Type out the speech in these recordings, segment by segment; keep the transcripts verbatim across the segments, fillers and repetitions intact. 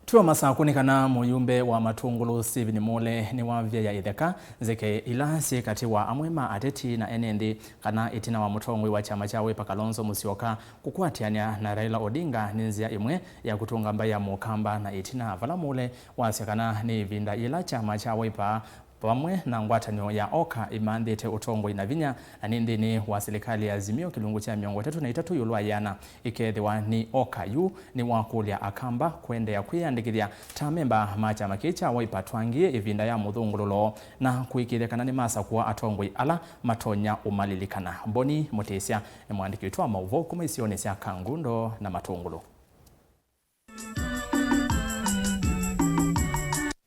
Twĩ o masakũnĩ kana mũyumbe wa Matũngũlũ Stephen Mule nĩwavya ya ĩtheka nzeke ila syĩ katĩ wa amwe ma ateti na ene nthĩ kana ĩtina wa mũtongoi wa kyama kya Wiper Kalonzo Musyoka kũkwatĩanĩa na Raila Odinga nĩ nzĩa ĩmwe ya kũtũnga mbaĩ ya Mũkamba na ĩtina, vala Mule wasya kana nĩ ĩvinda yĩla kyama kya Wiper vamwe na ngwatanĩo ya OKA ĩmanthĩte ũtongoi na vinya, na nĩ nthĩnĩ wa silikalĩ ya Azimio kĩlungu kya mĩongo ĩtatũ na itatũ ĩũlũ wa ĩana ĩkeethĩwa nĩ OKA yu nĩwakũlya Akamba kũendeea kwĩyandĩkĩthya ta amemba ma kyama kĩĩ kya Wiper twangĩĩe ĩvinda ya mũthũngũlũlo na kũĩkĩĩthya kana nĩmasakũa atongoi ala matonya ũmalilikana. Boni Mũtĩsya nĩ mũandĩki witũ wa maũvoo kuma isionĩ sya Kangundo na Matũngũlũ.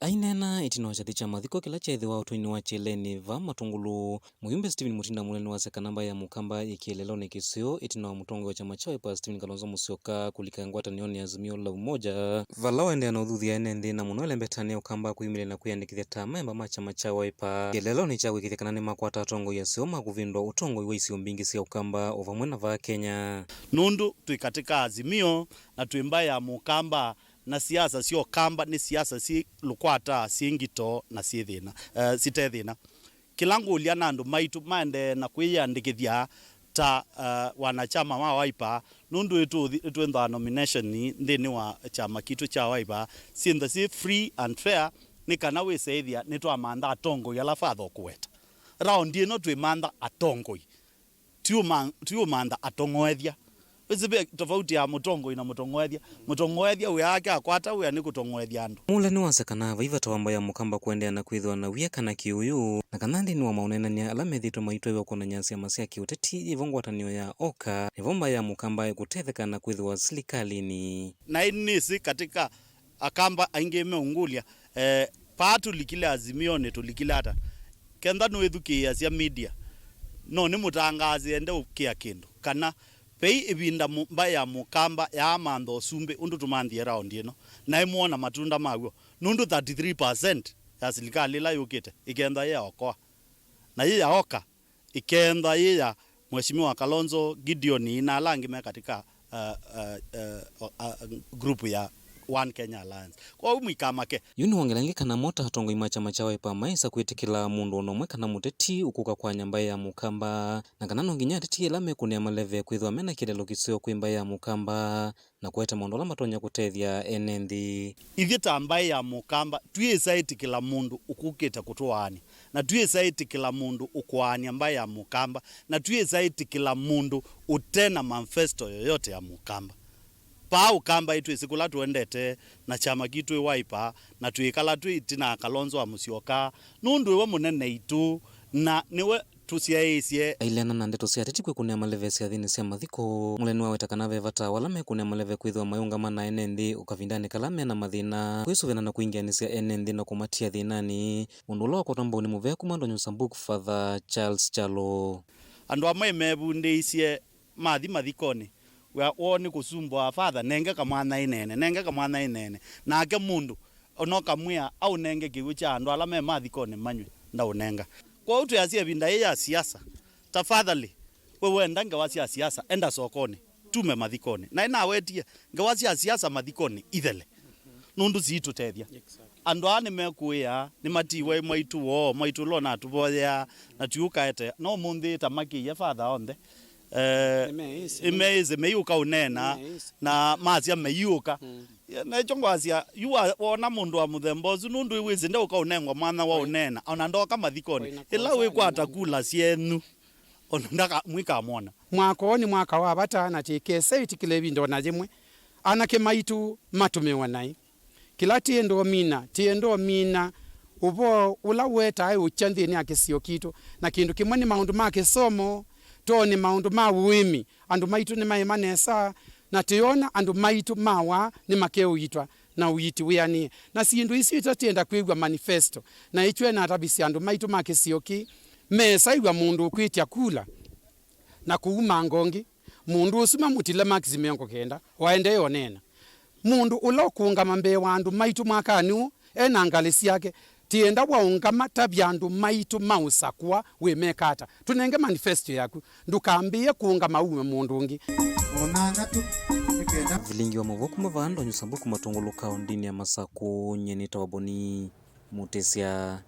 Aineena ĩtina wa kyathĩ kya mathiko kĩla kyeethĩwa ũtũinĩ wa Kyeleni va Matũngũlũ, mũyumbe Stephen Mutinda Mule nĩwasya kana mbaĩ ya Mũkamba yĩ kĩeleelonĩ kĩseo ĩtina wa mũtongoi wa kyama kya Wiper Stephen Kalonzo Musyoka kũlika ngwatanĩonĩ ya Azimio la Umoja, vala waendeea na ũthuthya ene nthĩ na mũno ĩlembetanĩ ya Ũkamba kwĩyumĩlya na kwĩyandĩkĩthya ta amemba ma kyama kya Wiper kĩeleelonĩ kya kũĩkĩĩthya kana nĩmakwata atongoi aseo ma kũvĩndũa ũtongoi wa isio mbingĩ sya Ũkamba o vamwe na vaa Kenya. Nũndũ twĩ katĩ ka Azimio, na twĩ mbaĩ ya Mũkamba, na siasa sya Ũkamba nĩ siasa syĩ lũkwata, syĩ ngito, na syĩ thĩna, eh, site thĩna. Kĩla ngũlya na andũ maitũ maendee na kwĩyĩandĩkĩthya ta, eh, wanachama wa Wiper, nũndũ ĩtũthi-, ĩtwĩnthaa nomination nthĩnĩ wa kyama kitũ kya Wiper, syĩnthe syĩ free and fair, nĩ kana wĩseĩthya nĩtwamantha atongoi ala Father ũkũweta. Raundi ĩno twĩmantha atongoi. Ti ũma-, ti ũmantha atong'oethya. Wĩsĩ ve tofauti ya mũtongoi na mũtong'oethya. Mũtong'oethya wĩa wake akwata wĩa nĩ kũtong'oethya andũ. Mule nĩwasya kana vai vata wa mbaĩ ya Mũkamba kũendeea na kwĩthĩwa na wia kana kĩũyũ, na kana nthĩnĩ wa maũneenany'a ala methĩĩtwe maitwaĩwa kwonany'a syama sya kĩũteti yĩvo ngwatanĩo ya OKA, nĩvo mbaĩ ya Mũkamba ĩkũtetheka na kwĩthĩwa silikalĩnĩ. Na ĩnĩsĩ katĩ ka Akamba aingĩ meũngũlya, eh, paa tũlikile Azimionĩ, tũlikile ata? Kenda nũĩthukĩĩasya media, no nĩmũtangaasĩe ndeũkĩa kĩndũ, kana vei ĩvinda mũ-, mbaĩ ya Mũkamba yaamantha ũsumbĩ ũndũ tũmanthie raundi ĩno, na ĩmwona matunda maw'o, nũndũ thirty-three percent ya silikalĩ ĩla yũkĩte ĩkenda yĩ ya OKA, na yĩ ya OKA ĩkenda yĩ ya Mheshimiwa Kalonzo, Gideon, na ala angĩ me katika, uh, uh, uh, uh, group ya One Kenya Alliance. Kwoou mũikamake. Yu nĩwongela ĩngĩ kana mo ta atongoi ma kyama kya Wiper maĩsa kwĩtĩkĩla mũndũ o na ũmwe kana mũteti ũkũka kwanya mbaĩ ya Mũkamba, na kana no nginya ateti ĩla mekũnĩa maleve kwĩthĩwa mena kĩeleelo kĩseo kwĩ mbaĩ ya Mũkamba na kũete maũndũ ala matonya kũtethya ene nthĩ. Ithyĩ ta mbaĩ ya Mũkamba, twĩsa ĩtĩkĩla mũndũ ũkũkĩte kũtũaany'a, na twĩsa ĩtĩkĩla mũndũ ũkũaany'a mbaĩ ya Mũkamba, na twĩsa ĩtĩkĩla mũndũ ũte na manifesto yoyote ya Mũkamba. Paa Ũkamba ĩtwĩsĩ kũla tũendete, na kyama kitũ ĩ Wiper, na twĩkala twĩ ĩtina Kalonzo wa Musyoka, nũndũ ĩwe mũnene itũ, na nĩwe tũsyaĩĩsye. Aileana na ndeto sya ateti kwĩkũnĩa maleve syathĩnĩ sya mathiko, Mule nĩwaweta kana ve vata wa ala mekũnĩa maleve kwĩthĩwa mayĩũngama na ene nthĩ o kavindanĩ kala me na mathĩna, kwĩsũvĩana na kũingĩanĩsya ene nthĩ na kũmatia thĩnanĩ, ũndũ ũla wakwatwa mbau nĩ mũvea kuma Ndonyo Sambuk, Father Charles Kyalo. Andũ amwe mevundĩisye mathi mathikonĩ, wĩa woo nĩ kũsumbũa, "Father, nenge kamwana ĩneene, nenge kamwana ĩneene." Nake mũndũ ona ũkamwĩa aũnenge kĩw'ũ kya andũ ala me mathikonĩ manyw'e, ndaũnenga. Kwoou twĩasya ĩvinda yĩĩ ya siasa, tafadhali, we wenda ngewa sya siasa, enda sokonĩ, tume mathikonĩ. Naĩ nawetie, ngewa sya siasa mathikonĩ ithele, nũndũ siitũtethya. Andũ aa nĩmekũĩa, nĩmatiiwe mwaitũ woo, mwaitũ ũla ũnatũvoyeaa, na tiũkaete. No ũmũnthĩ ta makĩie Father onthe, eh, nĩmeĩsĩ, nĩmeĩsĩ, meiũka ũneena, nĩmeĩsĩ, na masya meiũka. Mm. Nekyo ngwasya, yu wa-, wona mũndũ wa mũthemba ũsu, nũndũ wĩsĩ ndeũka ũnengwa mwanya wa ũneena, ona ndoka mathikonĩ. Ĩla wĩkwata kula syenyu, ona ndaka-, mwĩkamwona. Mwaka ũũ nĩ mwaka wa vata, na tĩkesa ĩtĩkĩla ĩvinda ona yĩmwe anake maitũ matũmĩwa naĩ. Kĩla tĩenda ũmina, tĩenda ũmina ũvoo ũla ũetae ũkya nthĩnĩ ya kĩsio kitũ. Na kĩndũ kĩmwe nĩ maũndũ ma kĩsomo, too nĩ maũndũ ma ũĩmi, andũ maitũ nĩmaĩma nesa, na tĩona andũ maitũ mawa nĩmakeũitwa na ũiiti wĩanĩe. Na syĩndũ isu ita tĩenda kwĩw'a manifesto, na ĩtw'e na atavisya andũ maitũ ma kĩsio kĩĩ, mesaĩw'a mũndũ ũkwĩtya kula na kũumanga ũngĩ. Mũndũ ũsu mamũtile makisi mĩongo kenda, waendee ũneena. Mũndũ ũla ũkũũngama mbee wa andũ maitũ mwakanĩ ũũ, e na ngalĩ syake, tĩenda waũngama, tavya andũ maitũ ma ũsakũa wĩmeka ata. Tũnenge manifesto yaku, ndũkambĩĩe kũũngama uume mũndũ ũngĩ. na thanthatũ nĩ kenda. Vilingi wa mũvwa kuma vaa Ndonyu Sambuku Matũngũlũ kaũndĩnĩ ya Masakũ, nyie nĩtawa Boni Mũtĩsya.